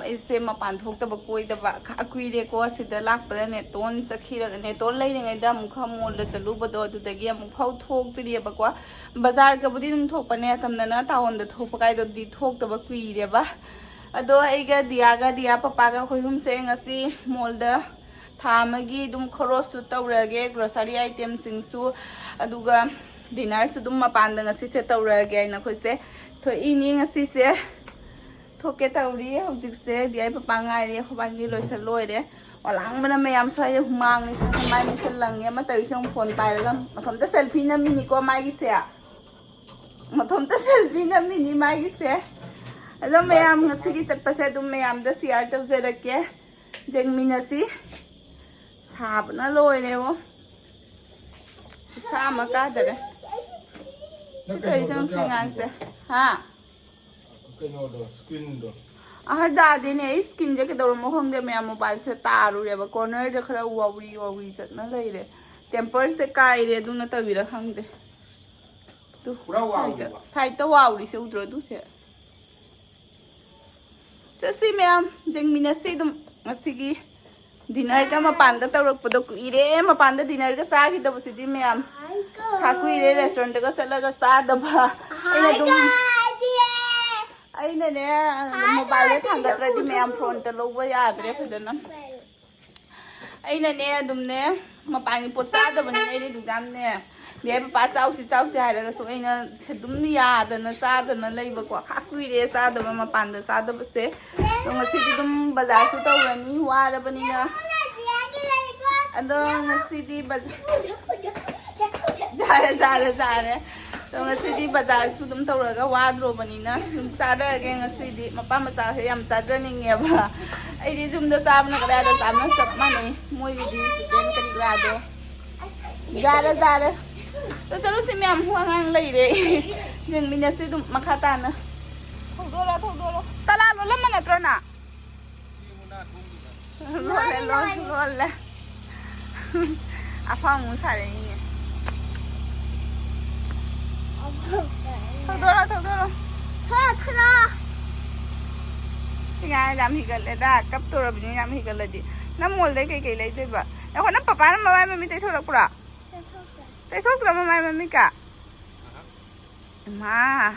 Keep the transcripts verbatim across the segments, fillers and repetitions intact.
ꯑꯩꯁꯦ ꯃꯄꯥꯟ ꯊꯣꯛꯇꯕ ꯀꯣꯏꯗꯕ ꯈꯥ ꯀꯨꯏꯔꯦꯀꯣ꯫ ꯁꯤꯗ ꯂꯥꯛꯄꯗ ꯅꯦꯇꯣꯟ ꯆꯠꯈꯤꯔꯒ, ꯅꯦꯇꯣꯟ ꯂꯩꯔꯤꯉꯩꯗ ꯑꯃꯨꯛ ꯈꯔ ꯃꯣꯜꯗ ꯆꯠꯂꯨꯕꯗꯣ, ꯑꯗꯨꯗꯒꯤ ꯑꯃꯨꯛ ꯐꯥꯎ ꯊꯣꯛꯇ꯭ꯔꯤꯑꯕꯀꯣ꯫ ꯕꯖꯥꯔꯒꯕꯨꯗꯤ ꯑꯗꯨꯝ ꯊꯣꯛꯄꯅꯦ, ꯑꯇꯝꯅꯅ ꯇꯥꯎꯟꯗ ꯊꯣꯛꯄ ꯀꯥꯏꯗꯨꯗꯤ ꯊꯣꯛꯇꯕ ꯀꯨꯏꯔꯦꯕ꯫ ꯑꯗꯣ ꯑꯩꯒ ꯗꯤꯌꯥꯒ, ꯗꯤꯌꯥ ꯄꯄꯥꯒ ꯑꯩꯈꯣꯏ ꯑꯍꯨꯝꯁꯦ ꯉꯁꯤ ꯃꯣꯜꯗ ꯊꯥ ꯑꯃꯒꯤ ꯑꯗꯨꯝ ꯈꯣꯔꯣꯁꯁꯨ ꯇꯧꯔꯒꯦ, ꯒ꯭ꯔꯣꯁꯔꯤ ꯑꯥꯏꯇꯦꯝꯁꯤꯡꯁꯨ, ꯑꯗꯨꯒ ꯗꯤꯅꯔꯁꯨ ꯑꯗꯨꯝ ꯃꯄꯥꯟꯗ ꯉꯁꯤꯁꯦ ꯇꯧꯔꯒꯦ ꯍꯥꯏꯅ ꯑꯩꯈꯣꯏꯁꯦ ꯊꯣꯛꯏꯅꯤ ꯉꯁꯤꯁꯦ꯫ ꯊꯣꯛꯀꯦ ꯇꯧꯔꯤ ꯍꯧꯖꯤꯛꯁꯦ꯫ ꯗꯤꯌꯥꯏ ꯄꯄꯥ ꯉꯥꯏꯔꯦ, ꯑꯩꯈꯣꯏꯕꯥꯅꯤ ꯂꯣꯏꯁꯜ ꯂꯣꯏꯔꯦ꯫ ꯋꯥ ꯂꯥꯡꯕꯅ ꯃꯌꯥꯝ ꯁ꯭ꯋꯥꯏꯗ ꯍꯨꯃꯥꯡꯅꯤ ꯁꯪ ꯃꯥꯏ ꯃꯤꯠꯁꯦ ꯂꯪꯉꯦ꯫ ꯑꯃ ꯇꯧꯔꯤꯁꯦ ꯑꯃꯨꯛ ꯐꯣꯟ ꯄꯥꯏꯔꯒ ꯃꯊꯣꯝꯇ ꯁꯦꯜꯐꯤ ꯅꯝꯃꯤꯅꯤꯀꯣ ꯃꯥꯒꯤꯁꯦ꯫ ꯃꯊꯣꯝꯇ ꯁꯦꯜꯐꯤ ꯅꯝꯃꯤꯅꯤ ꯃꯥꯒꯤꯁꯦ꯫ ꯑꯗꯣ ꯃꯌꯥꯝ ꯉꯁꯤꯒꯤ ꯆꯠꯄꯁꯦ ꯑꯗꯨꯝ ꯃꯌꯥꯝꯗ ꯁꯤꯌꯥꯔ ꯇꯧꯖꯔꯛꯀꯦ꯫ ꯌꯦꯡꯃꯤꯟꯅꯁꯤ꯫ ꯁꯥꯕꯅ ꯂꯣꯏꯔꯦꯕꯣ꯫ ꯈꯨꯠꯁꯥ ꯑꯃ ꯀꯥꯗꯔꯦ꯫ ꯁꯤ ꯀꯩ ꯆꯪꯁꯤ ꯉꯥꯡꯁꯦ? ꯍꯥ? ꯀꯩꯅꯣꯗꯣ, ꯁ꯭ꯀ꯭ꯔꯤꯟꯗꯣ꯫ ꯑꯍ, ꯌꯥꯗꯦꯅꯦ꯫ ꯑꯩ ꯁ꯭ꯀꯤꯟꯁꯦ ꯀꯩꯗꯧꯔꯝꯃꯣ ꯈꯪꯗꯦ ꯃꯌꯥꯝ, ꯃꯣꯕꯥꯏꯜꯁꯦ ꯇꯥꯔꯨꯔꯦꯕ꯫ ꯀꯣꯔꯅꯔꯗ ꯈꯔ ꯋꯥꯎꯔꯤ ꯋꯥꯎꯔꯤ ꯆꯠꯅ ꯂꯩꯔꯦ꯫ ꯇꯦꯝꯄꯔꯁꯦ ꯀꯥꯏꯔꯦ, ꯑꯗꯨ ꯅꯠꯇꯕꯤꯔ ꯈꯪꯗꯦ꯫ ꯇꯨ, ꯄꯨꯔꯥ ꯁꯥꯏꯗꯇ, ꯋꯥꯎꯔꯤꯕ? ꯁꯥꯏꯗꯇ ꯋꯥꯎꯔꯤꯁꯦ ꯎꯗ꯭ꯔꯣ ꯑꯗꯨꯁꯦ? ꯆꯠꯁꯤ ꯃꯌꯥꯝ, ꯌꯦꯡꯃꯤꯟꯅꯁꯤ ꯑꯗꯨꯝ꯫ ꯉꯁꯤꯒꯤ ꯗꯤꯅꯔꯒ ꯃꯄꯥꯟꯗ ꯇꯧꯔꯛꯄꯗꯣ ꯀꯨꯏꯔꯦ, ꯃꯄꯥꯟꯗ ꯗꯤꯅꯔꯒ ꯆꯥꯈꯤꯗꯕꯁꯤꯗꯤ ꯃꯌꯥꯝ꯫ ꯊꯥ ꯀꯨꯏꯔꯦ ꯔꯦꯁꯇꯨꯔꯦꯟꯠꯇꯒ ꯆꯠꯂꯒ ꯆꯥꯗꯕ꯫ ꯑꯩꯅ ꯑꯗꯨꯝ, ꯑꯩꯅꯅꯦ, ꯃꯣꯕꯥꯏꯜꯗ ꯊꯥꯡꯒꯠꯇ꯭ꯔꯗꯤ ꯃꯌꯥꯝ ꯐꯣꯟꯗ ꯂꯧꯕ ꯌꯥꯗ꯭ꯔꯦ ꯐꯖꯅ꯫ ꯑꯩꯅꯅꯦ ꯑꯗꯨꯝꯅꯦ ꯃꯄꯥꯟꯒꯤ ꯄꯣꯠ ꯆꯥꯗꯕꯅꯤꯅ ꯑꯩꯗꯤ ꯑꯗꯨꯝ ꯌꯥꯝꯅꯦ꯫ ꯗꯦ ꯄꯄꯥ ꯆꯥꯎꯁꯤ ꯆꯥꯎꯁꯤ ꯍꯥꯏꯔꯒꯁꯨ ꯑꯩꯅ ꯑꯗꯨꯝ ꯌꯥꯗꯅ ꯆꯥꯗꯅ ꯂꯩꯕꯀꯣ꯫ ꯈꯥ ꯀꯨꯏꯔꯦ ꯆꯥꯗꯕ, ꯃꯄꯥꯟꯗ ꯆꯥꯗꯕꯁꯦ꯫ ꯑꯗꯣ ꯉꯁꯤꯗꯤ ꯑꯗꯨꯝ ꯕꯖꯥꯔꯁꯨ ꯇꯧꯔꯅꯤ, ꯋꯥꯔꯕꯅꯤꯅ꯫ ꯑꯗꯣ ꯉꯁꯤꯗꯤ ꯕꯖꯥꯔ ꯌꯥꯔꯦ, ꯌꯥꯔꯦ, ꯌꯥꯔꯦ꯫ ꯑꯗꯣ ꯉꯁꯤꯗꯤ ꯕꯖꯥꯔꯁꯨ ꯑꯗꯨꯝ ꯇꯧꯔꯒ ꯋꯥꯗ꯭ꯔꯣꯕꯅꯤꯅ ꯑꯗꯨꯝ ꯆꯥꯔꯛꯑꯒꯦ ꯉꯁꯤꯗꯤ꯫ ꯃꯄꯥ ꯃꯆꯥꯁꯦ ꯌꯥꯝ ꯆꯥꯖꯅꯤꯡꯉꯦꯕ꯫ ꯑꯩꯗꯤ ꯌꯨꯝꯗ ꯆꯥꯕꯅ ꯀꯗꯥꯏꯗ ꯆꯥꯕꯅ ꯆꯞ ꯃꯥꯟꯅꯩ꯫ ꯃꯣꯏꯒꯤꯗꯤ ꯆꯤꯛꯀꯟ ꯀꯔꯤ ꯀꯔꯥꯗꯣ꯫ ꯌꯥꯔꯦ, ꯌꯥꯔꯦ꯫ ꯆꯠꯂꯨꯁꯤ ꯃꯌꯥꯝ, ꯋꯥꯉꯥꯡ ꯂꯩꯔꯦ꯫ ꯌꯦꯡꯃꯤꯟꯅꯁꯤ ꯑꯗꯨꯝ ꯃꯈꯥ ꯇꯥꯅ꯫ ꯊꯧꯗꯣꯔꯣ, ꯊꯧꯗꯣꯔꯣ꯫ ꯇꯂꯥ ꯂꯣꯜꯂꯝꯕ ꯅꯠꯇ꯭ꯔꯣ ꯅꯪ? ꯂꯣꯜꯂꯦ, ꯂꯣꯜꯂꯦ, ꯂꯣꯜꯂꯦ꯫ ꯑꯐꯥꯎ ꯑꯃꯨꯛ ꯁꯥꯔꯛꯏꯅꯦ꯫ ꯊꯧꯗꯣꯔꯣ, ꯊꯧꯗꯣꯔꯣ꯫ ꯊꯣꯔꯣ, ꯊꯣꯔꯣ꯫ ꯌꯥꯔꯦ, ꯌꯥꯝ ꯍꯤꯒꯠꯂꯦꯗ, ꯀꯞꯇꯧꯔꯕꯅꯤ ꯌꯥꯝ ꯍꯤꯒꯠꯂꯗꯤ꯫ ꯅꯪ ꯃꯣꯜꯗꯩ ꯀꯩꯀꯩ ꯂꯩꯗꯣꯏꯕ? ꯉꯥꯏꯈꯣ, ꯅꯪ ꯄꯄꯥꯅ ꯃꯃꯥꯏ ꯃꯃꯤꯠ ꯇꯩꯊꯣꯔꯛꯄ꯭ꯔꯣ? ꯇꯩꯊꯣꯛꯇ꯭ꯔꯣ ꯃꯃꯥꯏ ꯃꯃꯤꯠꯀ? ꯏꯃꯥ,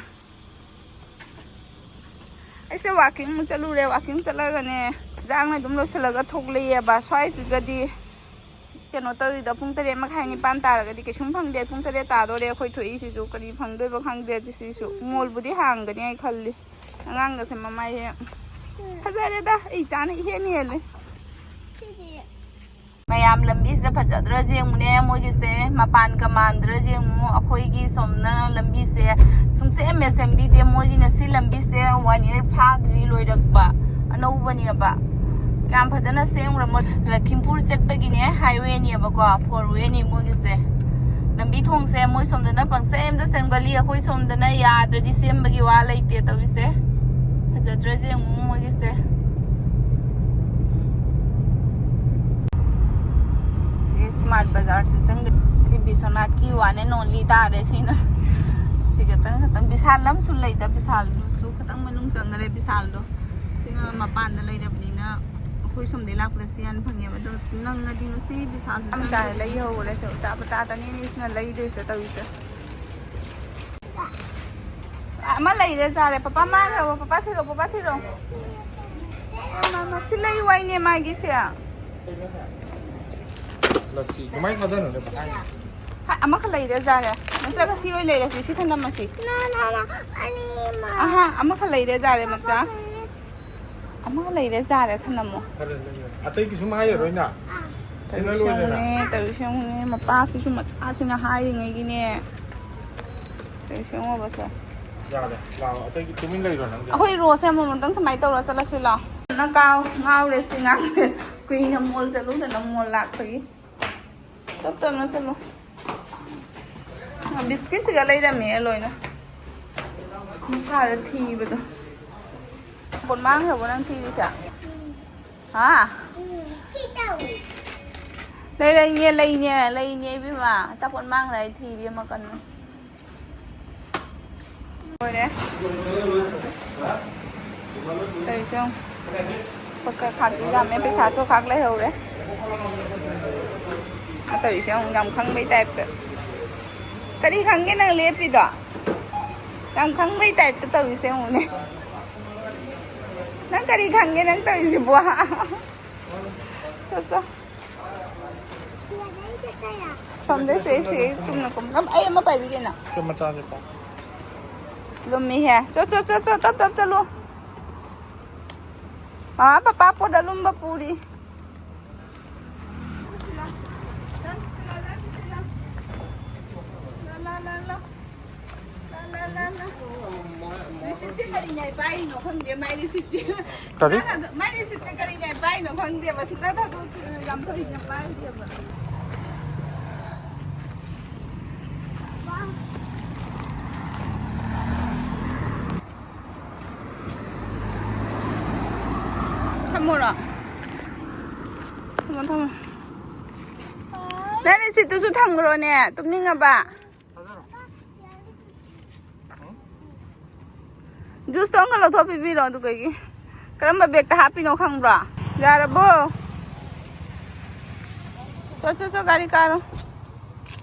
ꯑꯩꯁꯦ ꯋꯥꯛꯀꯤꯡ ꯑꯃꯨꯛ ꯆꯠꯂꯨꯔꯦ꯫ ꯋꯥꯛꯀꯤꯡ ꯆꯠꯂꯒꯅꯦ, ꯏꯟꯖꯥꯡꯅ ꯑꯗꯨꯝ ꯂꯣꯏꯁꯤꯜꯂꯒ ꯊꯣꯛꯂꯛꯑꯦꯕ꯫ ꯁ꯭ꯋꯥꯏꯁꯤꯒꯗꯤ ꯀꯩꯅꯣ ꯇꯧꯔꯤꯗꯣ, ꯄꯨꯡ ꯇꯔꯦꯠ ꯃꯈꯥꯏ ꯅꯤꯄꯥꯟ ꯇꯥꯔꯒꯗꯤ ꯀꯩꯁꯨꯝ ꯐꯪꯗꯦ꯫ ꯄꯨꯡ ꯇꯔꯦꯠ ꯇꯥꯗꯣꯔꯦ ꯑꯩꯈꯣꯏ ꯊꯣꯛꯏꯁꯤꯁꯨ꯫ ꯀꯔꯤ ꯐꯪꯗꯣꯏꯕ ꯈꯪꯗꯦ ꯁꯤꯁꯨ꯫ ꯃꯣꯜꯕꯨꯗꯤ ꯍꯥꯡꯒꯅꯤ ꯑꯩ ꯈꯜꯂꯤ꯫ ꯑꯉꯥꯡꯒꯁꯦ ꯃꯃꯥꯏꯁꯦ ꯐꯖꯔꯦꯗ, ꯑꯩ ꯏꯆꯥꯅ ꯏꯍꯦꯟ ꯍꯦꯜꯂꯦ꯫ ꯃꯌꯥꯝ, ꯂꯝꯕꯤꯁꯤꯗ ꯐꯖꯗ꯭ꯔꯥ ꯌꯦꯡꯉꯨꯅꯦ ꯃꯣꯏꯒꯤꯁꯦ, ꯃꯄꯥꯟꯒ ꯃꯥꯟꯗ꯭ꯔꯥ ꯌꯦꯡꯉꯨ꯫ ꯑꯩꯈꯣꯏꯒꯤ ꯁꯣꯝꯅ ꯂꯝꯕꯤꯁꯦ ꯁꯨꯡꯁꯦꯝ ꯍꯦꯛ ꯁꯦꯝꯕꯤꯗꯦ꯫ ꯃꯣꯏꯒꯤꯅ ꯁꯤ ꯂꯝꯕꯤꯁꯦ ꯋꯥꯟ ꯏꯌꯔ ꯐꯥꯗ꯭ꯔꯤ ꯂꯣꯏꯔꯛꯄ, ꯑꯅꯧꯕꯅꯦꯕ꯫ ꯀꯌꯥꯝ ꯐꯖꯅ ꯁꯦꯝꯈ꯭ꯔꯃꯣ꯫ ꯂꯈꯤꯝꯄꯨꯔ ꯆꯠꯄꯒꯤꯅꯦ ꯍꯥꯏꯋꯦꯅꯦꯕꯀꯣ, ꯐꯣꯔ ꯋꯦꯅꯤ ꯃꯣꯏꯒꯤꯁꯦ꯫ ꯂꯝꯕꯤ ꯊꯣꯡꯁꯦ ꯃꯣꯏ ꯁꯣꯝꯗꯅ ꯄꯪꯁꯦꯝꯗ ꯁꯦꯝꯒꯠꯂꯤ, ꯑꯩꯈꯣꯏ ꯁꯣꯝꯗꯅ ꯌꯥꯗ꯭ꯔꯗꯤ ꯁꯦꯝꯕꯒꯤ ꯋꯥ ꯂꯩꯇꯦ ꯇꯧꯔꯤꯁꯦ꯫ ꯐꯖꯗ꯭ꯔꯥ ꯌꯦꯡꯉꯨ ꯃꯣꯏꯒꯤꯁꯦ꯫ ꯁꯤ ꯁ꯭ꯃꯥꯔꯠ ꯕꯖꯥꯔꯁꯦ ꯆꯪꯗ-, ꯁꯤ ꯕꯤꯁ꯭ꯋꯅꯥꯊꯀꯤ one and only ꯇꯥꯔꯦ ꯁꯤꯅ꯫ ꯁꯤ ꯈꯛꯇꯪ ꯈꯛꯇꯪ꯫ ꯕꯤꯁꯥꯜ ꯑꯃꯁꯨ ꯂꯩꯗ, ꯕꯤꯁꯥꯜꯗꯨꯁꯨ ꯈꯤꯇꯪ ꯃꯅꯨꯡ ꯆꯪꯈꯔꯦ꯫ ꯕꯤꯁꯥꯜꯗꯣ ꯁꯤꯅ ꯃꯄꯥꯟꯗ ꯂꯩꯔꯕꯅꯤꯅ ꯑꯩꯈꯣꯏ ꯁꯣꯝꯗꯩ ꯂꯥꯛꯄꯗ ꯁꯤ ꯍꯥꯟꯅ ꯐꯪꯉꯦꯕ꯫ ꯑꯗꯣ ꯅꯪꯅꯗꯤ ꯉꯁꯤ ꯕꯤꯁꯥꯜꯗ ꯌꯥꯝ ꯆꯥꯔꯦ, ꯆꯪꯗ꯭ꯔꯗꯤ ꯂꯩꯍꯧꯔꯦ꯫ ꯇꯥ ꯄꯇꯥ ꯇꯅꯤꯅꯤ ꯁꯤꯅ ꯂꯩꯗꯣꯏꯁꯦ ꯇꯧꯔꯤꯁꯦ꯫ ꯑꯃ ꯂꯩꯔꯦ ꯖꯥꯔꯦ꯫ ꯄꯄꯥ ꯃꯥꯡꯈ꯭ꯔꯕꯣ? ꯄꯄꯥ ꯊꯤꯔꯣ, ꯄꯄꯥ ꯊꯤꯔꯣ꯫ ꯃꯥ, ꯃꯥ, ꯁꯤ ꯂꯩꯌꯨ ꯍꯥꯏꯅꯦ ꯃꯥꯒꯤꯁꯦ꯫ ꯂꯁꯤ ꯀꯃꯥꯏꯅ ꯊꯥꯗꯅꯣ? ꯍꯥ, ꯑꯃꯈꯛ ꯂꯩꯔꯦ ꯖꯥꯔꯦ꯫ ꯅꯠꯇ꯭ꯔꯒ ꯁꯤ ꯑꯣꯏ ꯂꯩꯔꯁꯤ, ꯁꯤ ꯊꯅꯝꯃꯁꯤ꯫ ꯅ, ꯅ, ꯅ, ꯑꯅꯤꯃꯛ꯫ ꯑꯍꯥ, ꯑꯃꯈꯛ ꯂꯩꯔꯦ ꯖꯥꯔꯦ ꯃꯆꯥ꯫ ꯑꯃꯈꯛ ꯂꯩꯔꯦ꯫ ꯑꯃ ꯂꯩꯔꯦ ꯖꯥꯔꯦ ꯊꯅꯝꯃꯣ꯫ ꯈꯔ ꯂꯩꯔꯦ꯫ ꯑꯇꯩ ꯀꯩꯁꯨꯝ ꯍꯥꯏꯔꯔꯣꯏꯅ꯫ ꯁꯤꯅ ꯇꯧꯔꯤꯁꯦ ꯂꯣꯏꯔꯦꯅ꯫ ꯌꯦꯡꯉꯨꯅꯦ, ꯇꯧꯔꯤꯁꯦ ꯌꯦꯡꯉꯨꯅꯦ꯫ ꯃꯄꯥꯁꯤꯁꯨ ꯃꯆꯥꯁꯤꯅ ꯍꯥꯏꯔꯤꯉꯩꯒꯤꯅꯦ꯫ ꯇꯧꯔꯤꯁꯦ ꯌꯦꯡꯉꯣꯕ ꯁꯦ꯫ ꯌꯥꯔꯦ, ꯂꯥꯛꯑꯣ꯫ ꯑꯇꯩ ꯇꯨꯃꯤꯟ ꯂꯩꯔꯣ ꯅꯪꯗꯤ꯫ ꯑꯩꯈꯣꯏ ꯔꯣꯁꯁꯦ ꯑꯃꯃꯝꯇꯪ ꯁꯨꯃꯥꯏꯅ ꯇꯧꯔ ꯆꯠꯂꯁꯤ ꯂꯥꯛꯑꯣ꯫ ꯅꯪ ꯀꯥꯎ ꯉꯥꯎꯔꯦ ꯁꯤ ꯉꯥꯡꯁꯦ꯫ ꯀꯨꯏꯅ ꯃꯣꯜ ꯆꯠꯂꯨꯗꯅ ꯃꯣꯜ ꯂꯥꯛꯄꯒꯤ꯫ ꯇꯞ ꯇꯞꯅ ꯆꯠꯂꯣ꯫ ꯕꯤꯁꯀꯤꯠꯁꯤꯒ ꯂꯩꯔꯝꯃꯦ ꯂꯣꯏꯅ꯫ ꯃꯈꯥꯗ ꯊꯤꯕꯗꯣ꯫ ꯄꯣꯠ ꯃꯥꯡꯈ꯭ꯔꯕꯣ ꯅꯪ ꯊꯤꯔꯤꯁꯦ? ꯍꯥ? ꯎꯝ, ꯁꯤ ꯇꯧꯏ꯫ ꯂꯩꯔꯩꯅꯦ, ꯂꯩꯅꯦ, ꯂꯩꯅꯦ ꯏꯕꯦꯝꯃ꯫ ꯑꯆꯥꯄꯣꯠ ꯃꯥꯡꯈ꯭ꯔꯦ ꯍꯥꯏ ꯊꯤꯔꯤ ꯑꯃ ꯀꯟꯅ꯫ ꯂꯣꯏꯔꯦ꯫ ꯇꯧꯔꯤꯁꯦ ꯌꯦꯡꯉꯨ꯫ ꯄꯣꯠꯀ ꯈꯥꯛꯇꯤ ꯌꯥꯝꯃꯦ, ꯄꯩꯁꯥꯁꯨ ꯈꯥꯛ ꯂꯩꯍꯧꯔꯦ꯫ ꯃꯥ ꯇꯧꯔꯤꯁꯦ ꯌꯦꯡꯉꯨ, ꯌꯥꯝ ꯈꯪꯕꯩ ꯇꯥꯏꯞꯇ꯫ ꯀꯔꯤ ꯈꯪꯒꯦ ꯅꯪ ꯂꯦꯞꯄꯤꯗꯣ? ꯌꯥꯝ ꯈꯪꯕꯩ ꯇꯥꯏꯞꯇ ꯇꯧꯔꯤꯁꯦ ꯌꯦꯡꯉꯨꯅꯦ꯫ ꯅꯪ ꯀꯔꯤ ꯈꯪꯒꯦ ꯅꯪ ꯇꯧꯔꯤꯁꯤꯕꯣ? ꯆꯣ, ꯆꯣ꯫ ꯁꯣꯝꯗꯩꯁꯦ ꯁꯤ ꯆꯨꯝꯅ ꯀꯨꯝ-, ꯑꯩ ꯑꯃ ꯄꯥꯏꯕꯤꯒꯦ ꯅꯪ꯫ ꯁꯤ ꯃꯆꯥꯁꯦ ꯄꯥꯎ꯫ ꯑꯁ, ꯂꯨꯝꯃꯤꯍꯦ꯫ ꯆꯣ, ꯆꯣ, ꯆꯣ, ꯆꯣ, ꯇꯞ ꯇꯞ ꯆꯠꯂꯨ꯫ ꯃꯃꯥ ꯄꯄꯥ ꯄꯣꯠ ꯑꯂꯨꯝꯕ ꯄꯨꯔꯤ꯫ ꯔꯤꯁꯤꯠꯁꯦ ꯀꯔꯤ ꯉꯥꯏ ꯄꯥꯏꯔꯤꯅꯣ ꯈꯪꯗꯦ, ꯃꯥꯏ ꯔꯤꯁꯤꯠꯁꯦ꯫ ꯀꯔꯤ? ꯃꯥꯏ ꯔꯤꯁꯤꯠꯁꯦ ꯀꯔꯤ ꯉꯥꯏ ꯄꯥꯏꯔꯤꯅꯣ ꯈꯪꯗꯦꯕ, ꯁꯨꯡꯊꯥ ꯊꯥꯗꯣꯛꯇꯦ, ꯌꯥꯝ ꯐꯩꯅ ꯄꯥꯏꯗꯦꯕ꯫ ꯊꯝꯃꯣꯔꯣ? ꯊꯝꯃꯣ, ꯊꯝꯃꯣ꯫ ꯅꯪ ꯔꯤꯁꯤꯠꯇꯨꯁꯨ ꯊꯝꯈ꯭ꯔꯣꯅꯦ, ꯇꯨꯝꯅꯤꯡꯉꯕ? ꯖꯨꯁꯇꯣ ꯑꯃꯈꯛ ꯂꯧꯊꯣꯛ ꯄꯤꯕꯤꯔꯣ, ꯑꯗꯨ ꯀꯩꯒꯤ? ꯀꯔꯝꯕ ꯕꯦꯒꯇ ꯍꯥꯞꯄꯤꯅꯣ ꯈꯪꯕ꯭ꯔꯣ? ꯌꯥꯔꯕꯣ? ꯆꯣ, ꯆꯣ, ꯆꯣ, ꯒꯥꯔꯤ ꯀꯥꯔꯣ꯫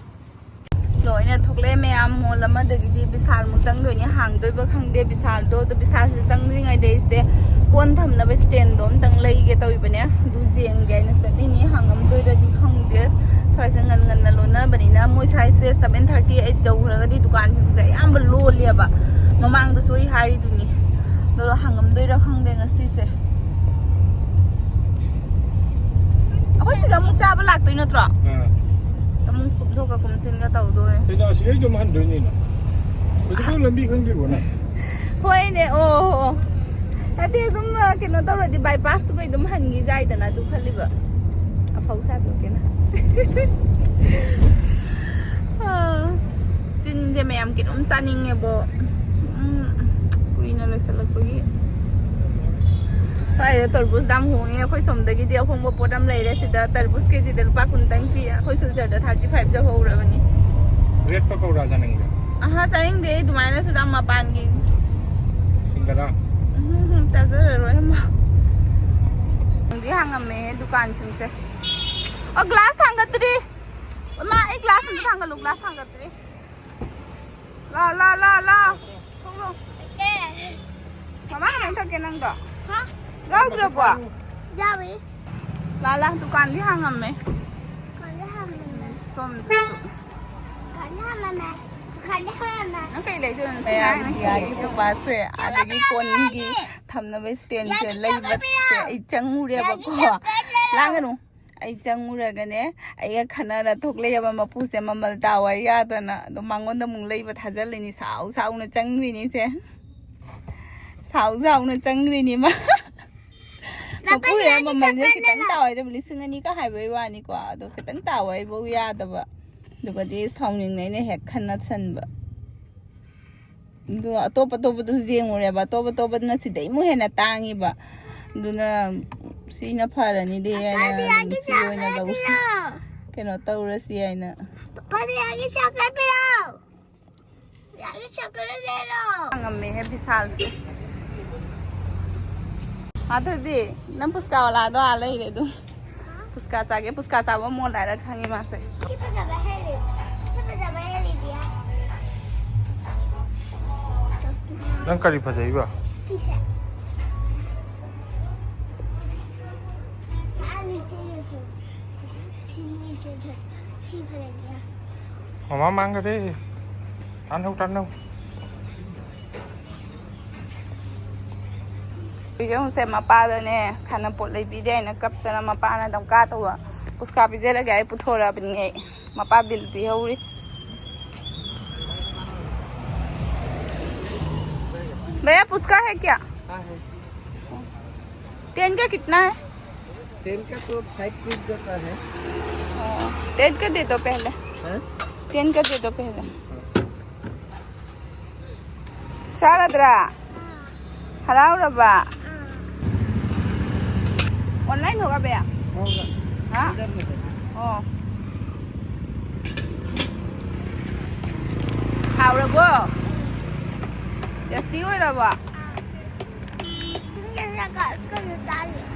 ꯂꯣꯏꯅ ꯊꯣꯛꯂꯛꯑꯦ ꯃꯌꯥꯝ꯫ ꯃꯣꯜ ꯑꯃꯗꯒꯤꯗꯤ ꯕꯤꯁꯥꯜꯃꯨꯛ ꯆꯪꯗꯣꯏꯅꯦ, ꯍꯥꯡꯗꯣꯏꯕ ꯈꯪꯗꯦ ꯕꯤꯁꯥꯜꯗꯣ꯫ ꯑꯗꯣ ꯕꯤꯁꯥꯜꯁꯦ ꯆꯪꯗ꯭ꯔꯤꯉꯩꯗ ꯑꯩꯁꯦ ꯀꯣꯟ ꯊꯝꯅꯕ ꯁ꯭ꯇꯦꯟꯗꯣ ꯑꯝꯇꯪ ꯂꯩꯒꯦ ꯇꯧꯔꯤꯕꯅꯦ꯫ ꯑꯗꯨ ꯌꯦꯡꯒꯦ ꯍꯥꯏꯅ ꯆꯠꯂꯤꯅꯤ, ꯍꯥꯡꯉꯝꯗꯣꯏꯔꯗꯤ ꯈꯪꯗꯦ꯫ ꯁ꯭ꯋꯥꯏꯁꯦ ꯉꯟ ꯉꯟꯅ ꯂꯣꯟꯅꯕꯅꯤꯅ ꯃꯣꯏ ꯁ꯭ꯋꯥꯏꯁꯦ seven thirty, eight ꯌꯧꯈ꯭ꯔꯒꯗꯤ ꯗꯨꯀꯥꯟꯁꯤꯡꯁꯦ ꯑꯌꯥꯝꯕ ꯂꯣꯜꯂꯦꯕ꯫ ꯃꯃꯥꯡꯗꯁꯨ ꯑꯩ ꯍꯥꯏꯔꯤꯗꯨꯅꯤ꯫ ꯑꯗꯣ ꯍꯥꯡꯉꯝꯗꯣꯏꯔꯥ ꯈꯪꯗꯦ ꯉꯁꯤꯁꯦ꯫ ꯑꯩꯈꯣꯏ ꯁꯤꯗ ꯑꯃꯨꯛ ꯆꯥꯕ ꯂꯥꯛꯇꯣꯏ ꯅꯠꯇ꯭ꯔꯣ? ꯑꯥ꯫ ꯑꯃꯨꯛ ꯀꯨꯝꯊꯣꯛꯀ ꯀꯨꯝꯁꯤꯟꯒ ꯇꯧꯗꯣꯏꯅꯦ꯫ ꯀꯩꯅꯣ ꯑꯁꯤꯗꯩ ꯑꯗꯨꯝ ꯍꯟꯗꯣꯏꯅꯤꯅ꯫ ꯍꯧꯖꯤꯛꯐꯥꯎ ꯂꯝꯕꯤ ꯈꯪꯗ꯭ꯔꯤꯕꯣ ꯅꯪ? ꯍꯣꯏꯅꯦ, ꯑꯣ, ꯑꯣ꯫ ꯅꯠꯇꯦ, ꯑꯗꯨꯝ, ꯑ, ꯀꯩꯅꯣ ꯇꯧꯔꯗꯤ ꯕꯥꯏꯄꯥꯁꯇꯨꯒ ꯑꯗꯨꯝ ꯍꯟꯈꯤ ꯌꯥꯏꯗꯅ, ꯑꯗꯨ ꯈꯜꯂꯤꯕ꯫ ꯑꯐꯧ ꯁꯥꯗꯣꯛꯀꯦꯅ꯫ ꯑꯥ, ꯆꯤꯟꯁꯦ ꯃꯌꯥꯝ ꯀꯩꯅꯣꯝ ꯆꯥꯅꯤꯡꯉꯦꯕꯣ꯫ ꯎꯝ, ꯀꯨꯏꯅ ꯂꯩꯁꯜꯂꯛꯄꯒꯤ꯫ ꯁ꯭ꯋꯥꯏꯗ ꯇꯔꯕꯨꯖ ꯌꯥꯝ ꯍꯣꯡꯉꯦ꯫ ꯑꯩꯈꯣꯏ ꯁꯣꯝꯗꯒꯤꯗꯤ ꯑꯍꯣꯡꯕ ꯄꯣꯠ ꯑꯃ ꯂꯩꯔꯦ꯫ ꯁꯤꯗ ꯇꯔꯕꯨꯖ ꯀꯦꯖꯤꯗ ꯂꯨꯄꯥ ꯀꯨꯟꯇꯪ ꯄꯤ꯫ ꯑꯩꯈꯣꯏ ꯁꯤꯜꯆꯔꯗ thirty five ꯌꯧꯍꯧꯔꯕꯅꯤ꯫ ꯔꯦꯠ ꯄꯀꯧꯔꯥ ꯆꯥꯅꯤꯡꯕ꯭ꯔꯣ? ꯑꯍꯥ, ꯆꯥꯅꯤꯡꯗꯦ꯫ ꯑꯗꯨꯃꯥꯏꯅꯁꯨ ꯌꯥꯝ ꯃꯄꯥꯟꯒꯤ꯫ ꯁꯤꯡꯒꯔꯥ? ꯎꯝ, ꯎꯝ, ꯎꯝ, ꯆꯥꯖꯔꯔꯣꯏ ꯑꯃ꯫ ꯍꯥꯡꯗꯤ ꯍꯥꯡꯉꯝꯃꯦꯍꯦ ꯗꯨꯀꯥꯟꯁꯤꯡꯁꯦ꯫ ꯑꯣ, ꯒ꯭ꯂꯥꯁ ꯊꯥꯡꯒꯠꯇ꯭ꯔꯤ꯫ ꯏꯃꯥ, ꯑꯩ ꯒ꯭ꯂꯥꯁ ꯑꯝꯇ ꯊꯥꯡꯒꯠꯂꯨ, ꯒ꯭ꯂꯥꯁ ꯊꯥꯡꯒꯠꯇ꯭ꯔꯤ꯫ ꯂꯥ, ꯂꯥ, ꯂꯥ, ꯂꯥ꯫ ꯊꯣꯛꯂꯛꯑꯣ꯫ ꯃꯃꯥ ꯀꯃꯥꯏꯅ ꯊꯛꯀꯦ ꯅꯪꯗꯣ? ꯍꯥ? ꯌꯥꯎꯗ꯭ꯔꯕꯣ? ꯌꯥꯎꯏ꯫ ꯂꯥ, ꯂꯥ, ꯗꯨꯀꯥꯟꯗꯤ ꯍꯥꯡꯉꯝꯃꯦ꯫ ꯗꯨꯀꯥꯟꯗꯤ ꯍꯥꯡꯉꯝꯃꯦ꯫ ꯁꯣꯝꯗꯁꯨ꯫ ꯗꯨꯀꯥꯟꯗꯤ ꯍꯥꯡꯉꯝꯃꯦ꯫ ꯗꯨꯀꯥꯟꯗꯤ ꯍꯥꯡꯉꯝꯃꯦ꯫ ꯅꯪ ꯀꯩ ꯂꯩꯗꯣꯏꯅꯣ? ꯁꯤ ꯉꯥꯏ ꯅꯪ ꯀꯩ ꯂꯩꯗꯣꯏꯅꯣ? ꯅꯨꯄꯥꯁꯦ ꯑꯥꯗꯒꯤ ꯀꯣꯟꯒꯤ ꯊꯝꯅꯕ ꯏꯁꯇꯦꯟꯁꯦ ꯂꯩꯕꯁꯦ ꯑꯩ ꯆꯪꯉꯨꯔꯦꯕꯀꯣ꯫ ꯂꯥꯡꯒꯅꯨ꯫ ꯑꯩ ꯆꯪꯉꯨꯔꯒꯅꯦ, ꯑꯩꯒ ꯈꯟꯅꯔ ꯊꯣꯛꯂꯛꯑꯦꯕ ꯃꯄꯨꯁꯦ, ꯃꯃꯜ ꯇꯥꯎ ꯍꯥꯏ ꯌꯥꯗꯅ꯫ ꯑꯗꯣ ꯃꯉꯣꯟꯗ ꯑꯃꯨꯛ ꯂꯩꯕ ꯊꯥꯖꯤꯜꯂꯤꯅꯤ, ꯁꯥꯎ ꯁꯥꯎꯅ ꯆꯪꯈ꯭ꯔꯤꯅꯤꯁꯦ꯫ ꯁꯥꯎ ꯁꯥꯎꯅ ꯆꯪꯈ꯭ꯔꯤꯅꯤ ꯃꯥ꯫ ꯃꯄꯨ ꯍꯦꯛ ꯃꯃꯜꯁꯦ ꯈꯤꯇꯪ ꯇꯥꯎ ꯍꯥꯏꯗꯕ, ꯂꯤꯁꯤꯡ ꯑꯅꯤꯒ ꯍꯥꯏꯕꯩ ꯋꯥꯅꯤꯀꯣ, ꯑꯗꯣ ꯈꯤꯇꯪ ꯇꯥꯎ ꯍꯥꯏꯕꯧ ꯌꯥꯗꯕ꯫ ꯑꯗꯨꯒꯗꯤ ꯁꯥꯎꯅꯤꯡꯅ ꯑꯩꯅ ꯍꯦꯛ ꯈꯟꯅꯁꯟꯕ꯫ ꯑꯗꯣ ꯑꯇꯣꯞ ꯑꯇꯣꯞꯄꯗꯁꯨ ꯌꯦꯡꯉꯨꯔꯦꯕ, ꯑꯇꯣꯞ ꯑꯇꯣꯞꯄꯗꯨꯅ ꯁꯤꯗꯩꯃꯨꯛ ꯍꯦꯟꯅ ꯇꯥꯡꯉꯤꯕ꯫ ꯑꯗꯨꯅ ꯁꯤꯅ ꯐꯔꯅꯤꯗꯤ ꯍꯥꯏꯅ ꯑꯗꯨꯝ ꯁꯤ ꯑꯣꯏꯅ ꯂꯧꯁꯤ꯫ ꯀꯩꯅꯣ ꯇꯧꯔꯁꯤ ꯍꯥꯏꯅ꯫ ꯄꯥꯄꯥꯗꯤ ꯑꯩꯒꯤ ꯆꯣꯀ꯭ꯂꯦꯠ ꯄꯤꯔꯛꯑꯣ꯫ ꯑꯩꯒꯤ ꯆꯣꯀ꯭ꯂꯦꯠ ꯂꯩꯔꯣ꯫ ꯉꯝꯃꯦꯍꯦ ꯕꯤꯁꯥꯜꯁꯦ꯫ ꯃꯥꯊꯣꯏꯕꯤ, ꯅꯪ ꯄꯨꯁꯀꯥ ꯋꯥꯂꯥꯗꯣ ꯑꯥ ꯂꯩꯔꯦ ꯑꯗꯨꯝ꯫ ꯄꯨꯁꯀꯥ ꯆꯥꯒꯦ, ꯄꯨꯁꯀꯥ ꯆꯥꯕ ꯃꯣꯟ ꯂꯥꯏꯔ ꯈꯪꯉꯤ ꯃꯥꯁꯦ꯫ ꯁꯤ ꯐꯖꯕ ꯍꯦꯜꯂꯤ꯫ ꯁꯤ ꯐꯖꯕ ꯍꯦꯜꯂꯤꯗꯤ꯫ ꯅꯪ ꯀꯔꯤ ꯐꯖꯩꯕ? ꯁꯤꯁꯦ꯫ ꯑꯥ, ꯁꯤ, ꯁꯤ, ꯁꯤ꯫ ꯁꯤ, ꯁꯤ, ꯁꯤ꯫ ꯁꯤ ꯐꯖꯩꯌꯦ꯫ ꯃꯃꯥ ꯃꯥꯡꯈꯔꯦ꯫ ꯇꯥꯟꯅꯧ, ꯇꯥꯟꯅꯧ꯫ ꯍꯧꯖꯤꯛꯁꯦ ꯃꯄꯥꯗꯅꯦ ꯁꯥꯟꯅꯄꯣꯠ ꯂꯩꯕꯤꯗꯦ ꯍꯥꯏꯅ ꯀꯞꯇꯅ ꯃꯄꯥꯅ ꯗꯝꯀꯥ ꯇꯧꯕ꯫ ꯄꯨꯁꯀꯥ ꯄꯤꯖꯔꯒꯦ ꯑꯩ ꯄꯨꯊꯣꯔꯛꯑꯕꯅꯤ ꯑꯩ꯫ ꯃꯄꯥ ꯕꯤꯜ ꯄꯤꯍꯧꯔꯤ꯫ भैया, पुचका है क्या? हाँ, है। टेन का कितना है? टेन का तो फाइव पीस देता है। टेन का दे दो पहले। हाँ? टेन का दे दो पहले। ꯆꯥꯔꯗ꯭ꯔꯥ? ꯍꯔꯥꯎꯔꯕ? ꯑꯣꯟꯂꯥꯏꯟ ꯍꯣꯒꯥ ꯕꯌꯥ? ꯍꯣꯒꯥ꯫ ꯍꯥ? ꯑꯣ꯫ ꯍꯥꯎꯔꯕꯣ? ꯇꯦꯁꯇꯤ ꯑꯣꯏꯔꯕꯣ?